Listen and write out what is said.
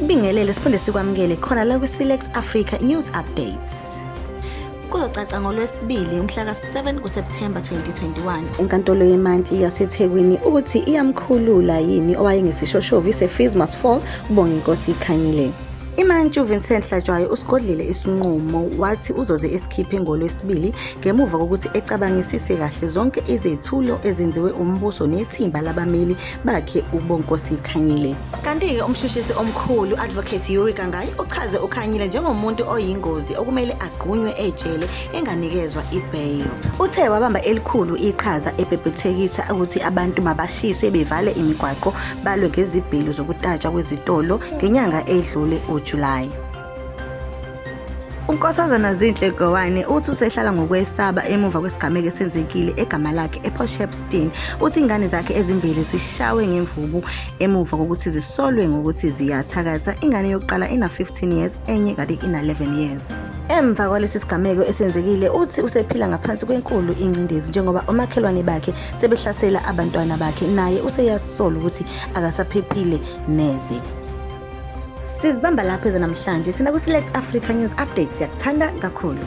Sikubingelele siphinde sikwamukele khona la kwi-Select Africa News Updates. Kuzocaca ngoLwesibili umhla ka-7 kuSepthemba 2021 enkantolo yemantshi yaseThekwini ukuthi iyamkhulula yini owayengesishoshovi se-Fees Must Fall uBonginkosi Khanyile. Imantshi uVincent Hlatshwayo usigodlile isinqumo wathi uzoze esikhiphe ngoLwesibili ngemuva kokuthi ecabangisise kahle zonke izethulo ezenziwe umbuso nethimba labameli bakhe uBonkosi Khanyile. Kanti-ke umshushisi omkhulu Advocate Yuri Kangai uchaze uKhanyile njengomuntu oyingozi okumele agqunywe ejele enganikezwa i-bail. Uthe wabamba elikhulu iqhaza ebhebhethekisa ukuthi abantu mabashise bevale imigwaqo balwe ngezibhelu zokutatshwa kwezitolo ngenyanga edlule uJulayi. UNkosazana Zinhle Gowane uthi usehlala ngokwesaba emuva kwesigameko esenzekile egama lakhe ePort Shepstone. Uthi ingane zakhe ezimbili zishawe ngemvubu emuva kokuthi zisolwe ngokuthi ziyathakatha. Ingane yokuqala ina-15 years, enye kanti ina-11 years. Emva kwalesi sigameko esenzekile uthi usephila ngaphansi kwenkulu ingcindezi njengoba omakhelwane bakhe sebehlasela abantwana bakhe naye useyasola ukuthi akasaphephile neze. Sizibamba lapho ezanamhlanje thina ku-Select Africa News Updates siyakuthanda kakhulu.